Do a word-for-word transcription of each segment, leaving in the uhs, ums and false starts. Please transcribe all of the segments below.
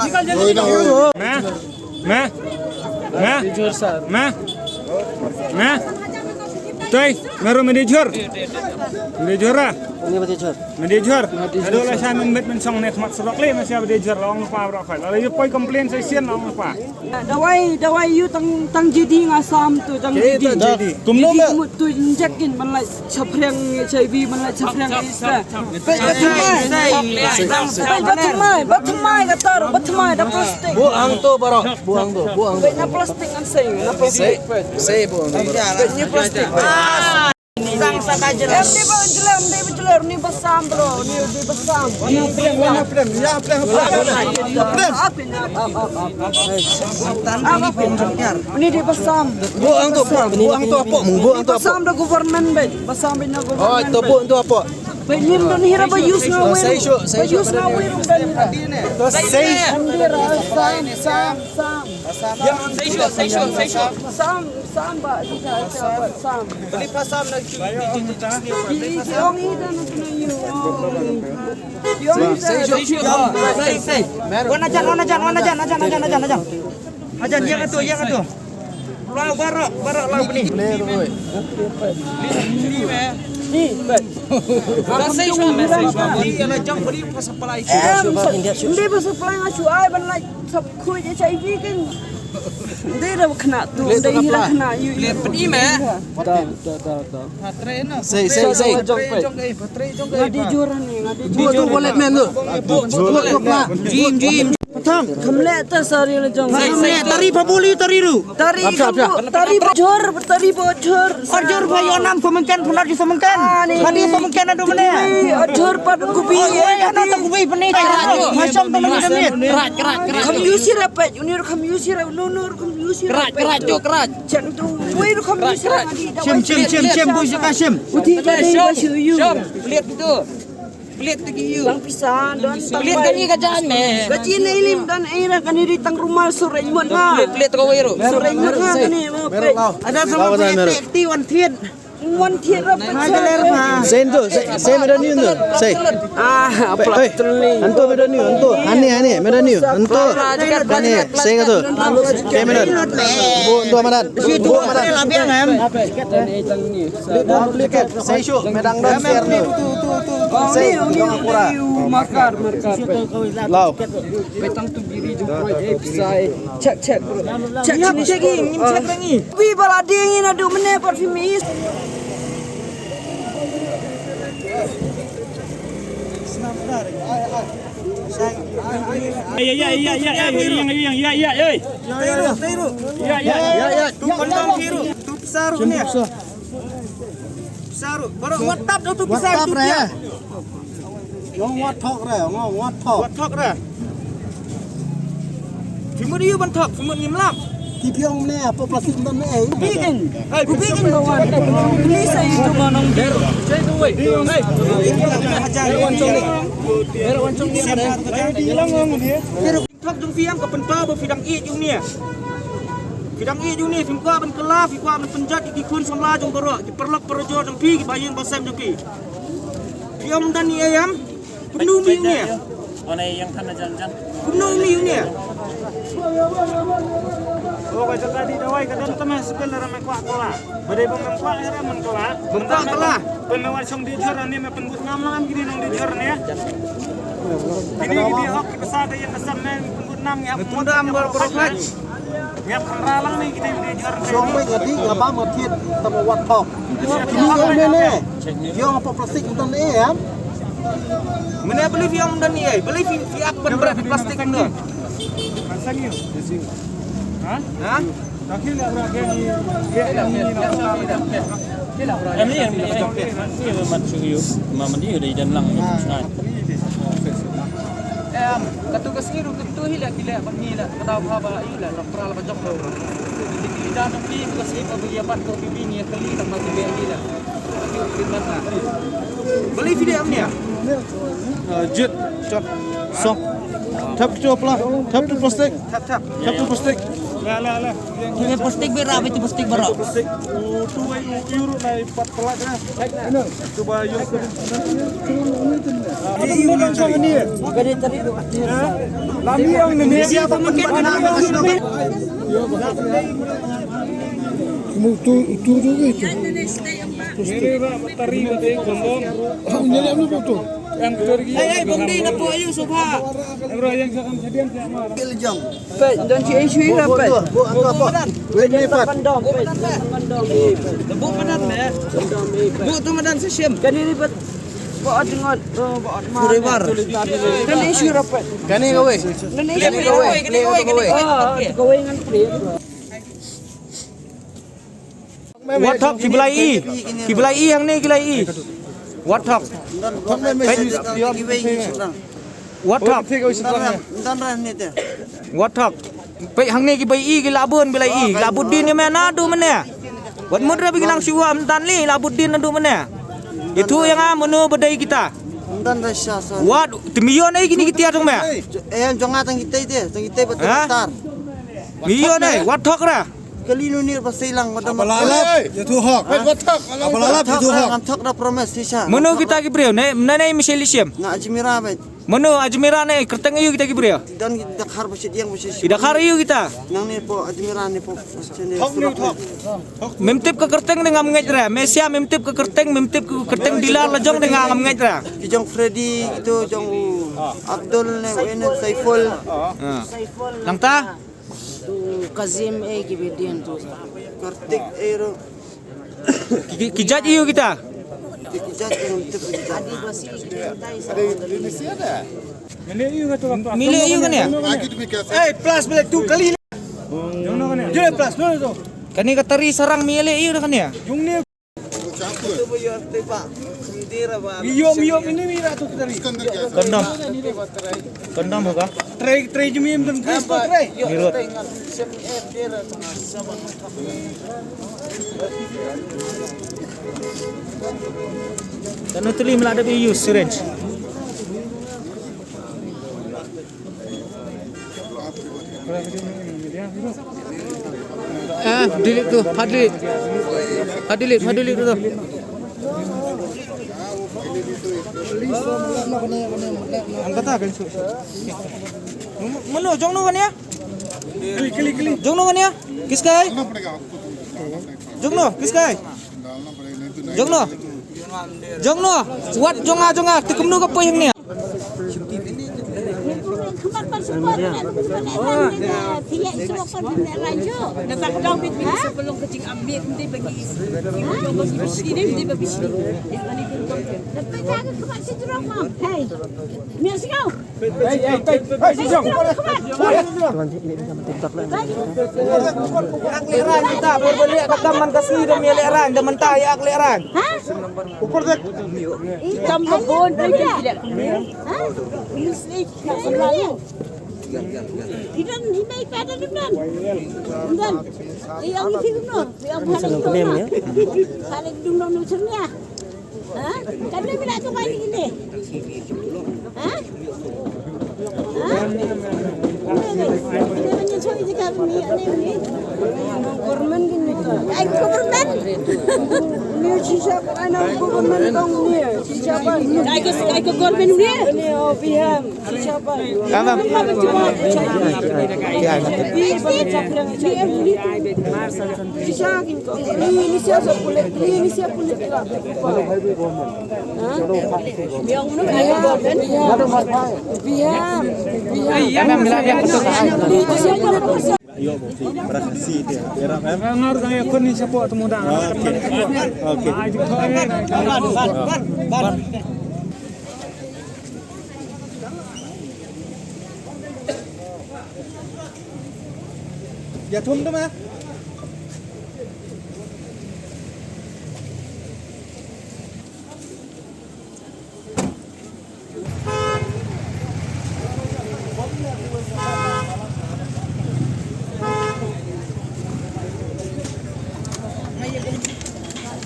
Me? Me? Me? Me? Me? Toi, me ruh me dei jhur. Me dei jhur ah. Ni ba dei jhur. Me dei jhur. Aduh la sha men met men song ne khmat surok le me sha ba dei jhur la ong pa bro kha. La yu poi complain sa sien la ong pa. Dawai, dawai yu tang tang G D nga sam tu tang G D. Kumno me? Mut tu inject in ban lai chapriang H I V ban lai chapriang Isra. Ba thamai. Ba thamai, ba thamai ka tar, ba thamai da plastic. Bu ang to baro, bu ang to, bu ang to. Ba na plastic an sei, na plastic. Sei, sei bu ang to baro. Ba ni plastic. Sang sa ka jelas. Em dei ba jelas, em dei ba jelas, ni ba sam bro, ni dei ba sam. Ni dei ba sam. Ni dei ba sam. Bu ang to, bu ang to apo, bu ang to apo. Ba sam da government ba, ba sam ba na government. Oh, to bu ang to apo. Ba nim don hira ba use nga wi. Ba use nga wi rum don hira. To sei. Andira sam sam sam. Sei shu, sei shu, sei shu. Sam sam ba sam. Beli pasam na chu. Di di ong i dan na yu. Di ong i dan. Sei shu. Sei sei. Wan ajan, wan ajan, wan ajan, ajan, ajan, ajan, ajan. Ajan, yang itu, yang itu. Lau barok, barok lau bini. Ni. Ba sei shu, ba sei shu. Ni ala jang beli pasam palai. Em, ndi ba supply nga shu ai ban lai sap khuid H I V kan. Ndi da khna tu, ndi hira khna yu. Le pedi me. Sei sei sei. Nga di jur ni, nga di jur. Bu tu wallet man tu. Bu tu kla. Jim jim. Patham. Kham leh ta sari la jong. Kham leh tari pha buli tari ru. Tari pha bu, tari pha jhur, tari pha jhur. Or jhur pha yo nam pha mengken pha nar ju pha mengken. Pha di pha mengken adu mene. Or jhur pha kubi. Oi ana ta kubi pha ni. Masham ta mene. Krat krat krat. Kham yusi ra pet, unir kham yusi ra, nunur kham yusi ra pet. Krat krat jo krat. Chem tu, wei ru kham yusi ra. Chem chem chem chem bu jaka chem. Uti ta dei ba shu yu. Lihat tu. Plit tu ki yu. Bang pisa don. Plit kani ka jan me. Ka chin ei lim don ei ra kani ri tang rumal sureng mut nga. Plit plit ko wero. Sureng mut nga kani. Ada sama plit ti wan thiet. Wan thied rap. Sei to, sei, sei me don yun to, sei. Ah, apa? Anto me don yun, anto. Hane, hane, me don yun, anto. Hane, sei ka to. Ke me don. Bu, anto madan. Bu madan. Lihat duplicate, sei shu, me dang don share no. Sei, dong pura. Markar, markar. Lau. Petang tu biri jumpa eh, sai. Check, check, bro. Check, check, check, check, check. Wi bala ding ina du mene pat fi mi. Ya, ya, ya, ya, ya, ya, ya, ya, ya, ya, ya, ya. Tairu, tairu. Ya, ya, ya, ya. Tu kondom tairu. Tu besar ni. Besar. Baru WhatsApp tu besar tu dia. Ngong wat thok re, ngong wat thok. Wat thok re. Phi mut ïa u ban thok, phi mut ngim lap. Ki phi ong ne, hapoh plastik ym don ne. Bikin. Hai, ku bikin ba wan. Please, ai tu ma nong. Ber, cai tu wei. Hai. Ber wan chong ni. Ber wan chong ni. Thok jong phi ïa ka pynpaw ba phi dang ïeit ïa une. Phi dang ïeit ïa une, phim kwah ban kylla, phi kwah ban pynjot ïa ki khun samla jong baroh, ki paralok parajor jong phi, ki ba ïing ba sem jong phi. Phi ym don ïa ïam, kumno ym ïa une. Kumno ym ïa une. Oh, ka jaka dih dawai ka don tang me sipil lada me kwah kylla. Ba dei ba men kwah era men kylla. Men kwah kylla. Pynwan shong dih jhur ani me pynbut nam lang kini nong dih jhur ni. Kini kini hok ki pasa ka ïa ka sam me pynbut nam ngi hap pynbut nam baroh baroh lait. Ngi hap pynra lang ni kini dih jhur ni. Shong me ngadi ngaba ma thied tama wat thok. Kini ong ne ne. Ïong hapoh plastik ym don ne em. Mene beli phi ong ym don ne ei. Beli phi phi ak pynbret plastik ne. Ha? Ha? Em, ni em, ni em, ni em, mat shu yu, ma, man yu dei jan lang yu, sngai. Em, katu ka sngi ruh katu hi la ki la, ba ngi la, ka dau pha ba yu la, dok pra la ba jok la. Ki, ki da nang ki, ka sngi ba yu pat ko ki bi ngi ka li, ta ma ki be hi la. Beli video em ni ya? Eh, jit, shot, song. Thap tu pla, thap tu plastik. Thap, thap. Thap tu plastik. La, la, la. Ini plastik bera, itu plastik bera. Plastik. Tu ai u ru nai pat pelak na. Coba yu. Ini yu ni. Kadi tadi tu. Lami yang ni. Siapa makan? Mu tu tu tu itu. Ini rak tari kata kondom. Ini rak tu tu. Hey, hey, bong di na po ayu subha. Pil jam. Peit, don shi issue ira, peit. Bu, bu, bu, bu. Wait, wait, pat. Kondom, peit. Kondom. Bu madan me. Kondom, peit. Bu tu madan sa shim. Kani ri pat. Ba ot ngot, ba ot ma. Forever. Kani issue ira, peit. Kani kawei. Kani issue ira, peit. Kani kawei, kani kawei. Ah, kawei ngan peit. Wat thok ki blai i. Ki blai i hangne ki blai i. Wat thok. Wat thok. Wat thok. Peit hangne ki bai i ki la bun blai i. La bud din ïa me naduh mynne. Wat mut re ba ngi nang shu wan dan li la bud din naduh mynne. Ithuh ïa nga mano ba dei kita. Wat te mi ïoh ei kine ki tiar jong me. Em jong nga tang kita te, tang kita ba tar. Mi ïoh ei, wat thok re. Kali nu nir ba seilang wat dam. Apalalap, ïa tu hok. Apalalap, ïa tu hok. Ngam thok da promise shisha. Mano kita ki briew ne, ne ne mi sheli shem. Na Ajmira ba. Mano Ajmira ne, kyrteng aïu kita ki briew. Dan kita khar ba shet yang ba shet. Kita khar aïu kita. Nang ne po Ajmira ne po. Hok ne thok. Mem tip ka kyrteng ne ngam ngeit re. Me sia mem tip ka kyrteng, mem tip ka kyrteng dilar la jong ne ngam ngeit re. Ki jong Freddy, itu jong Abdul ne, ne Saiful. Nangta? Tu Kazim eh ki bidin tu. Kartik eh ro. Ki, ki, ki jait aïu kita? Ki jait eh ngam tip ki jait. Mi leh aïu kane? Eh, plus balik tu kali. Jom plus no tu. Kane ka tari sarang mi leh aïu kane? Jong ni. Iyom, iyom, ini mira tu kita ni. Kondom. Kondom hoga. Trai, trai jemim dan Kristo trai. Mirot. Kanu tuli melada bi use syringe. Ah, delete tu, pat delete. Pat delete, pat delete tu. Ang kata kan su. Mano, jong no kan ya? Jong no kan ya? Kis kai? Jong no, kis kai? Jong no. Jong no. Wat jong nga, jong nga. Te kumno ka poi hangne? Hey. Ak lehrain mynta, por ba leh ka kam man ka sngi da me lehrain, da mynta ïa ak lehrain. Kam ka bun, ai ka leh. Ki don hi mei pa don don. Don. Ïa ngi phi no, ïa pha le dung no. Pha le dung no no chen ïa. Ha? Kan le bila tu kan ni ni. Ha? Ha? Government ni ni. Ai government. Ni shisha ko ana government kong ni. Shisha pa. Ai ko ai ko government ni. Ni o biham. Shisha pa. Tamam. Ya, ya. Shisha kin ko. Ni ni shisha pulit. Ni ni shisha pulit.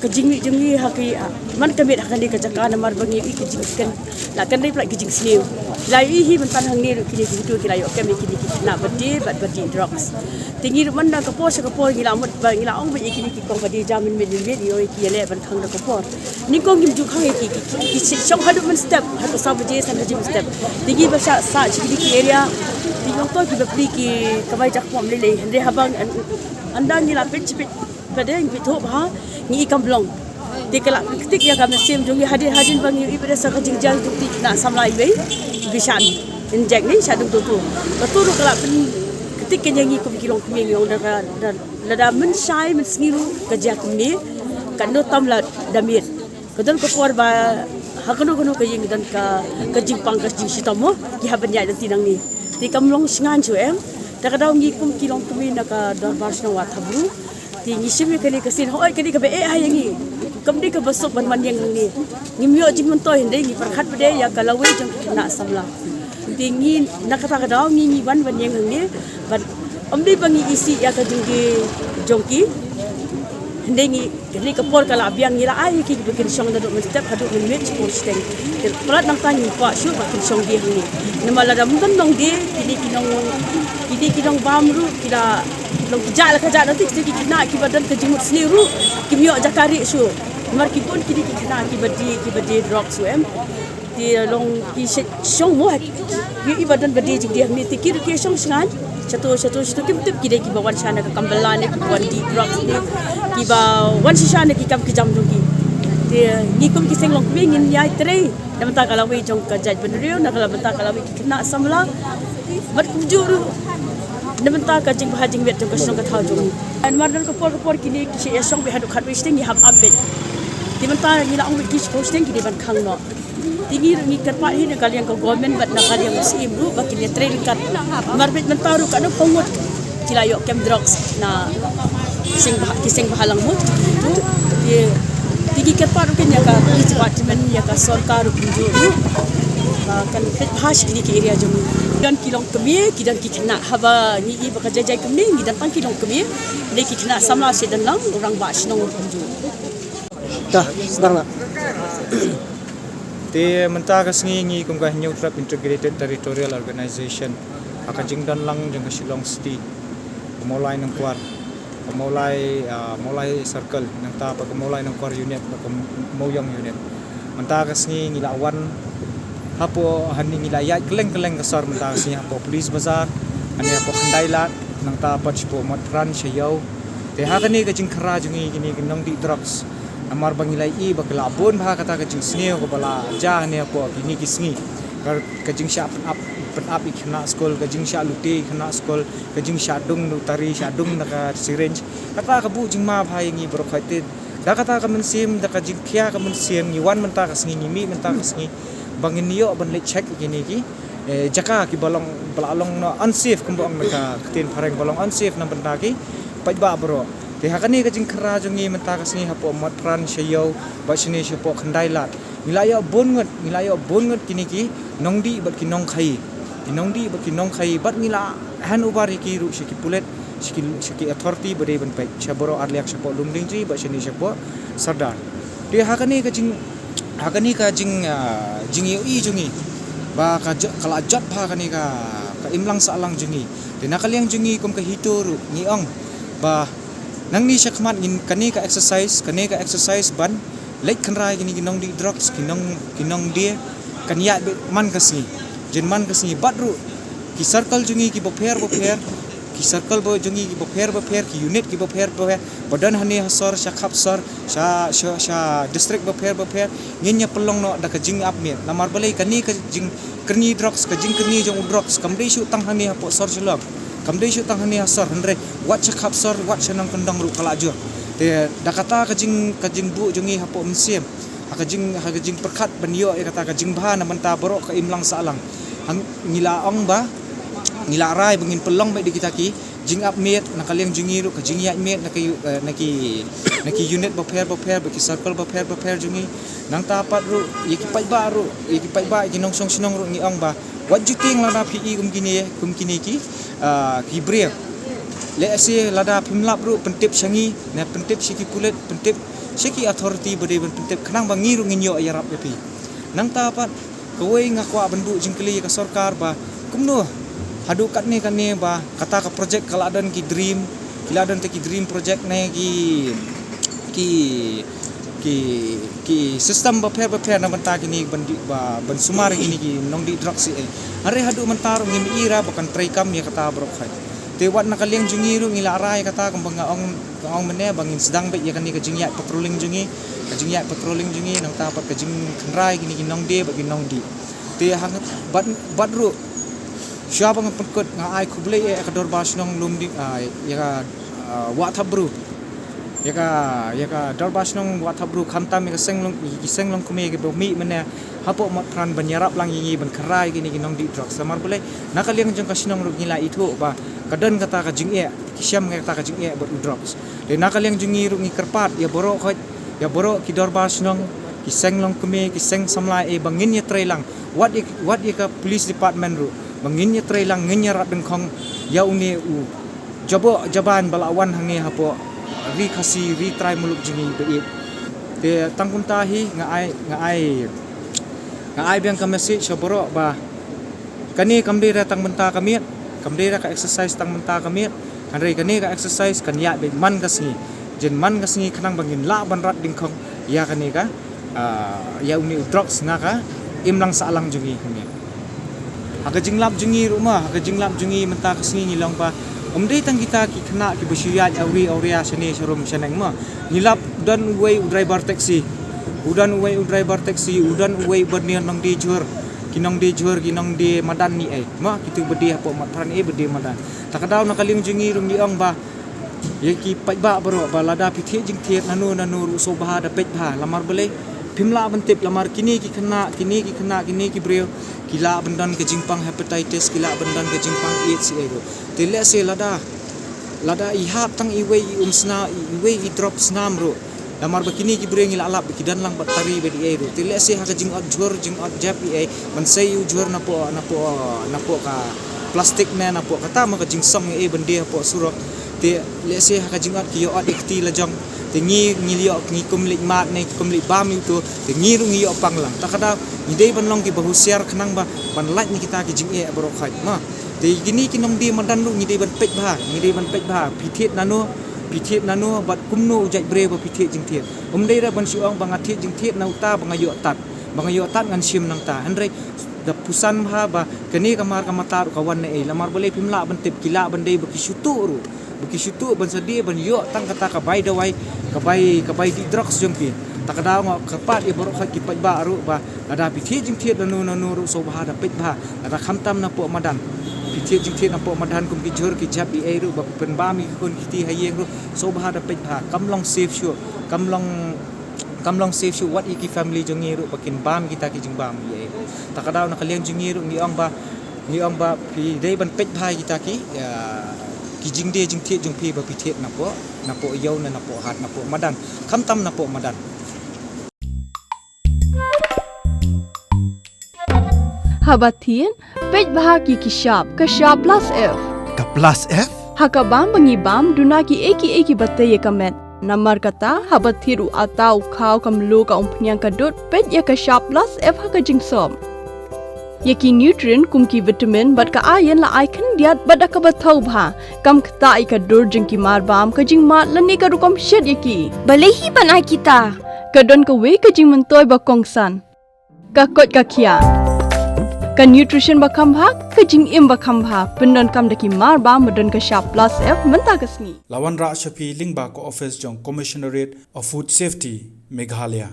Ka jingmih jong ngi ha ki, ah, man ka miet ha kane ka jaka namar ba ngi ïohi ka jingken la kan dei pla ki jingsniew. La ïohi hi mynta hangne ruh kine ki hutu ki la ïoh kem ïa kine ki khynnah ba die bad ba die drugs. Te ngi ruh man da ka por sha ka por ngi la mut ba ngi la ong ba ïa kine ki kong ba die jam mynmiet mynmiet ïoh ïa ki ïaleh ban khang da ka por. Nyngkong ngim ju khang ïa ki, ki, ki, ki shong haduh mynstep, haduh saw baje, san baje mynstep. Te ngi ba shah sah sha kine ki area. Te ngi ong to ki bapli ki kamai jakpom lei lei. Hynrei haba ynda ngi la peit shipeit ba dei ngi peit thuh bha ngi i kam long. Te ka la ktik ïa ka mynsiem jong ngi hadien hadien ba ngi i ba dei sa ka jingjia jong ki khynnah samla iwei. Ki shan. Injek ni sha dum tu tu. Ka tu ruh ka la pynktik ïa ngi kum ki longkmie ngi ong da ka da lada mynshai mynsngi ruh ka jia kumne. Katno tam lada miet. Ka don ka por ba ha kano kano ka ïing ka don ka, ka jingpang ka jingshitom mo, ki hap ban ïaid lynti nangne. Te kam long shngain shuh em. Te ka daw ngi kum ki longkmie na ka dorbar shnong Wathapbru. Te ngi shim ïa kane ka sien, hooid kane kaba eh ha ïa ngi. Kam dei kaba suk ban wan ïeng hangne. Ngim ïoh jingmyntoi hynrei ngi pyrkhat ba dei ïa ka lawei jong ki khynnah samla. Te ngi na kata ka daw ngi ngi wan ban ïeng hangne. Bad ym dei ba ngi isih ïa ka jingdie jong ki. Hynrei ngi Kane ka por ka la biang ngi la ai ïa ki ba kin shong naduh mynstep haduh mynmiet shipor shiteng. Te palat nangta ngim kwah shuh ba kin shong die hangne. Namar lada ym don nongdie kine ki nong kine ki nongbam ruh ki la long ki jah la ka jah nangta kita ki khynnah kiba don ka jingmut sniew ruh kim ïoh jaka rieh shuh. Namar ki bun kine ki khynnah kiba die kiba die drok shuh em. Te long ki sha shong mo ha ki, ki i ba don ba die jingdie hangne te ki ruh ki shong shngain. Shato shato shato kim tip ki dei kiba wan sha na ka kam bylla ne kiba wan die drugs ne kiba wan shisha na ki kam ki jam jong ki. Te ngi kum ki seng longkmie ngin ïai trei na bynta ka lawei jong ka jaitbynriew, na ka la bynta ka lawei ki khynnah samla. Bad kumjuh ruh na bynta ka jingbha jingmiat jong ka shnong ka thaw jong ngi. Namar don ka por ka por kine ki sha ïa shong beit haduh khatwei shiteng ngi hap ap beit. Te mynta ngi la ong beit ki shiphew shiteng ki dei ban khang noh. Te ngi ruh ngi kyrpad hi na ka liang ka government bad na ka liang u Syiem ruh ba kin ïa trei ryngkat. Namar beit mynta ruh katno phew ngut ki la ïoh kem drugs na seng bha, ki seng bha langmut. Te, te ngi kyrpad ruh kin ïa ka police department ïa ka sorkar ruh kumjuh ruh ba kan peit bha sha kine ki area jong ngi. Don ki longkmie, ki don ki khynnah, haba ngi i ba ka jai jai kumne ngi don tang ki longkmie. Dei ki khynnah samla shi don lang u rangbah shnong kumjuh. Ta, sdang na. Te mynta ka sngi ngi kum ka Hynñiewtrep Integrated Territorial Organization ha ka jingdon lang jong ka Shillong City, ka Mawlai Nongkwar, Mawlai, ah, Mawlai Circle, nangta pat ka Mawlai Nongkor Unit, bad ka Mawiong Unit. Mynta ka sngi ngi la wan hapoh hangne, ngi la ïaid kylleng kylleng ka sor mynta ka sngi hapoh Police Bazar, hangne hapoh Khyndai Lad, nangta pat shapoh Motphran sha Ïew. Te ha kane ka jingkhynra jong ngi kine ki nongdih drugs, namar ba ngi la ïohi ba ki la bun bha kata ka jingsniew kaba la jia hangne hapoh kine ki sngi. Ka, ka jingshah pynap, pynap ïa ki khynnah skul, ka jingshah lute ïa ki khynnah skul, ka jingshah dung da u tari, shah dung da ka syringe. Kata ka buh jingma bha ïa ngi baroh khoit. Te da kata ka mynsiem, da ka jingkhia ka mynsiem, ngi wan mynta ka sngi, ngi mih mynta ka sngi ba ngin ïoh ban leit check ïa kine ki, eh, jaka kiba long, ba la long noh unsafe, kumba ong na ka ktien phareng, ba long unsafe na bynta ki paidbah baroh. Te ha kane ka jingkhynra jong ngi mynta ka sngi hapoh Motphran sha Ïew bad shane shapoh Khyndai Lad, ngi la ïoh bun ngut, ngi la ïoh bun ngut kine ki nongdih bad ki nongkhaïi. Ki nongdih bad ki nongkhaïi, bad ngi la hand over ïa ki ruh sha ki pulit, sha ki, sha ki authority ba dei ban peit, sha baroh arliang, shapoh Lumdiengjri bad shane shapoh Sordar. Te ha kane ka jing, ha kane ka jing, ah, jingïohi jong ngi ba ka jo-, ka la jot bha kane ka, ka imlang sahlang jong ngi. Te na ka liang jong ngi kum ka HITO ruh ngi ong ba nangne shakhmat ngin, kane ka exercise, kane ka exercise ban leit khynra ïa kine ki nongdih drugs, ki nong, ki nongdie, kan ïaid beit man ka sngi. Jin man ka sngi, bad ruh ki circle jong ngi kiba pher ba pher, ki circle ba jong ngi kiba pher ba pher, ki unit kiba pher ba pher, ba don hangne ha sor, sha khap sor, sha, sha, sha district ba pher ba pher, ngin ïa pynlong noh da ka jingap miet. Namar balei? Kane ka jing kyrni drugs, ka jingkyrni jong u drugs kam dei shuh tang hangne hapoh sor Shillong, kam dei shuh tang hangne ha sor, hynrei wat sha khap sor, wat sha nongkyndong ruh ka la jur. Te da kata ka jing, ka jingbuh jong ngi hapoh mynsiem, ha ka jing, ha ka jingpyrkhat ban ïoh ïa kata ka jingbha na bynta baroh ka imlang sahlang, hang, ngi la ong ba, ngi la rai ba ngin pynlong beit da kita ki jingap miet na ka liang jong ngi ruh, ka jingïaid miet na ki, eh, na ki, na ki unit ba pher ba pher, ba ki circle ba pher ba pher jong ngi. Nangta pat ruh ïa ki paidbah ruh, ïa ki paidbah, ïa ki nongshong shnong ruh ngi ong ba wat ju tieng lada phi i kum kine, kum kine ki, ah, ki briew. Lehse lada phim lap ruh pyntip sha ngi, ne pyntip sha ki pulit, pyntip sha ki authority ba dei ban pyntip, khnang ba ngi ruh ngin ïoh ïarap ïa phi. Nangta pat kawei nga kwah ban buh jingkylli ïa ka sorkar ba kumno haduh katne katne ba kata ka project ka la don ki dream, ki la don te ki dream project ne ki, ki, ki, ki system ba pher ba pher na bynta kine ban dih, ba, ban sumar ïa kine ki nongdih drugs ïa. Hynrei haduh mynta ruh ngim i ra ba kan trei kam ïa kata baroh khoit. Te wat na ka liang jong ngi ruh ngi la rai kata kumba nga ong, nga ong mynne ba ngin sdang beit ïa kane ka jingïaid patrolling jong ngi, ka jingïaid patrolling jong ngi, nangta pat ka jingkhynra ïa kine ki nongdie bad ki nongdih. Te hang, bad, bad ruh shuwa ba nga pynkut nga ai khublei ïa ka Dorbar Shnong Lumding, ah, ïa ka, ah, Wah Thapbru, ïa ka, ïa ka Dorbar Shnong Wah Thapbru, khamtam ïa ka seng long, ïa ki seng longkmie kiba mih mynne hapoh Motphran ban ïarap lang ïa ngi ban khynra ïa kine ki nongdih drugs. Namar balei? Na ka liang jong ka shnong ruh ngi la ithuh ba ka don kata ka jingeh, ki shem kata ka jingeh bad u drugs. Te na ka liang jong ngi ruh ngi kyrpad ïa baroh khoit, ïa baroh ki Dorbar Shnong, ki seng longkmie, ki seng samla, eh, ba ngin ïatrei lang, wat ïa, wat ïa ka police department ruh, ba ngin ïatrei lang, ngin ïarat dyngkhong ïa une u jaboh jaban ba la wan hangne hapoh Ri Khasi, Ri Trai Muluk jong ngi ba ïeit. Te tang kumta hi nga ai, nga ai, nga ai biang ka message sha baroh ba kane kam dei re tang mynta ka miet, kam dei re ka exercise tang mynta ka miet. Hynrei kane ka exercise kan ïaid beit man ka sngi, jin man ka sngi, khnang ba ngin lah ban rat dyngkhong ïa kane ka, ah, ïa une u drugs na ka imlang sahlang jong ngi hangne. Ha ka jinglap jong ngi ruh ma, ha ka jinglap jong ngi mynta ka sngi ngi long ba ym dei tang kita ki khynnah kiba shu ïaid awri awria shane sharum shaneng ma. Ngi lap don uwei u driver taxi, u don uwei u driver taxi, u don uwei uba nongdie jhur, ki nongdie jhur, ki nongdie madan ne ei ma, kitu ba die hapoh Motphran ei ba die madan. Ta ka daw na ka liang jong ngi ruh ngi ong ba ïa ki paidbah baroh ba lada phi thied jingthied nano nano ruh sngewbha da peit bha. Namar balei? Phim lah ban tip, namar kine ki khynnah, kine ki khynnah, kine ki briew ki lah ban don ka jingpang hepatitis, ki lah ban don ka jingpang AIDS ei ruh. Te lehse lada, lada i hap tang iwei i um snam, iwei i drop snam ruh, namar ba kine ki briew ngi la lap ba ki don lang bad tari bad ei ruh. Te lehse ha ka jingot jhur, jingot jep ei, ban sei u jhur napoh, napoh, napoh ka plastik ne napoh kata ma ka jingsong ei ban die hapoh surok. Te lehse ha ka jingot ki ïoh ot ïa kti la jong. Te ngi, ngi ïoh, ngi kum leit mad ne kum leit bam ïa uto. Te ngi ruh ngi ïoh pang lang. Ta ka daw ngi dei ban long kiba husiar khnang ba ban lait na kita ki jingeh baroh khoit ma. Te kine ki nongdie madan ruh ngi dei ban peit bha, ngi dei ban peit bha. Phi thied nano, Phi thied nano bad kumno u jait briew ba phi thied jingthied. Um dei re ban shu ong ba nga thied jingthied na uta ba nga ïoh tad, ba nga ïoh tad ngan shim nangta. Hynrei da pyrshang bha ba kane ka mar ka mata ruh ka wan na ei. Lamar balei phim lah ban tip, ki lah ban dei ba ki shu tuh ruh, ba ki shu tuh ban sa die ban ïoh tang kata ka bai dawai, ka bai, ka bai dih drugs jong ki. Ta ka daw nga kyrpad ïa baroh khoit ki paidbah ruh ba lada phi thied jingthied nano nano ruh sngewbha da peit bha, lada khamtam napoh madan. Phi thied jingthied napoh madan kum ki jhur ki jhep ei ei ruh ba pynbam ïa ki khun ki kti ha ïing ruh sngewbha da peit bha. Kam long safe shuh, kam long, kam long safe shuh wat ïa ki family jong ngi ruh ba kin bam kita ki jingbam ei ei. Ta ka daw na ka liang jong ngi ruh ngi ong ba, ngi ong ba phi dei ban peit bha ïa kita ki, ïa ki jingdie jingthied jong phi ba phi thied napoh, napoh ïew ne napoh hat, napoh madan, khamtam napoh madan. Haba thied, peit bha ki ki shap, ka shap plus F. Ka plus F? Ha ka bam ba ngi bam, duna ki ei ki ei ki ba tei ïa ka met. Namar kata, haba thied u atta u khaw ka mluh ka umphniang ka dud, peit ïa ka shap plus F ha ka jingsop. Ïa ki nutrient kum ki vitamin bad ka iron la ai khyndiat bad da kaba thaw bha. Kam ktah ïa ka dur jong ki mar bam, ka jingmad lane ka rukom shet ïa ki. Balei hi ban ai kita? Ka don kawei ka jingmyntoi ba kongsan. Ka koit ka khiah. Ka nutrition ba kham bha, ka jingim ba kham bha. Pyndonkam da ki mar bam ba don ka shap plus F mynta ka sngi. La wanrah sha phi lyngba ka office jong Commissionerate of Food Safety, Meghalaya.